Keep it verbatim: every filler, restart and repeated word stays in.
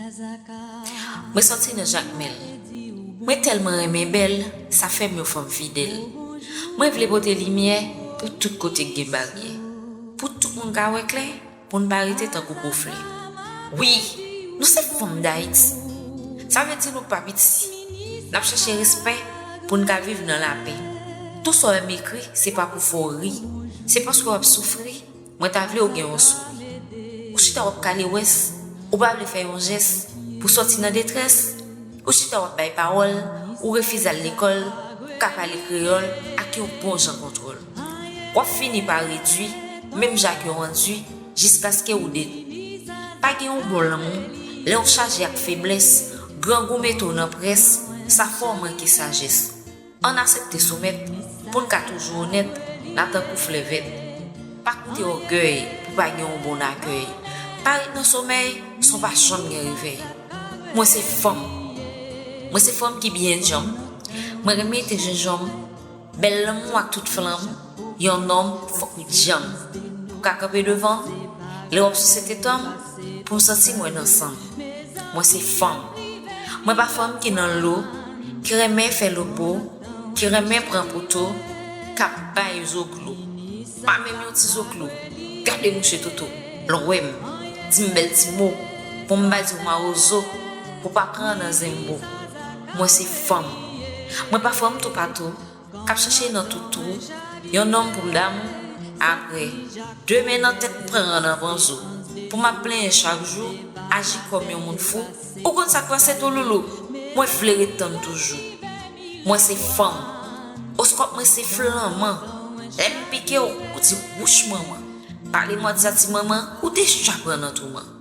Mwen sòti nan Jakmèl. Mwen tèlman renmen bèl, sa fè m yon fanm fidèl. Mwen vle pote limyè pou tout kote k gen baryè. Pou tout moun ka wè klè, pou n pa rete tankou po flè. Wi, nou se fanm Dayiti. Sa vle di nou pa piti. N ap chèche respè pou n ka viv nan lapè. Tou sa w wè m ekri, se pa pou fè w ri. Se paske w ap soufri. Mwen ta vle w gen yon souri. Ou chita w ap kale wès, ou pa vle fè yon jès pou sòti nan detrès. Ou chita w ap bay pawòl, ou refize al lekòl pou ka pale kreyòl ak yon bon jan kontwòl. W ap fini pa redui, menm jan ak yon randui, jiskaske ou detwi. Pa gen yon bon lanmou, lè w chaje ak feblès, grangou mete w nan près, sa fè w manke sajès. Ann aksepte soumèt pou n ka toujou onèt, la tankou flè vèt. Pa koute ògèy pou pa gen yon bon akèy. Pa ret nan somèy san w pa janm gen revèy. Mwen se fanm. Mwen se fanm ki byen djanm. Mwen renmen te jenjanm. Bèl lanmou ak tout flanm. Yon nonm fòk li djanm. Pou ka kanpe devan m, lè w ap souse tete m, pou m santi mwen nan san m. Mwen se fanm. Mwen pa fanm ki nan lo, ki renmen fè lopo, ki renmen pran poto, k ap bay zoklo. Pa menm yon ti zoklo. Gade mouche toto, lè w wè m, di m bèl ti mo, pou m pa di w mawozo, pou pa pran nan zenbo. Mwen se fanm. Mwen pa fanm toupatou, k ap chache nan tout twou, yon nonm pou m damou, apre, de men nan tèt pran nan panzo, pou m ap plenyen chak jou, aji kòm yon moun fou, ou konn sa k pase tou loulou, mwen vle ret tann toujou. Mwen se fanm, oskòp mwen se flanman, lè m pike w, ou di wouch manman, pale mwa di sa ti manman, ou deja pran nan touman.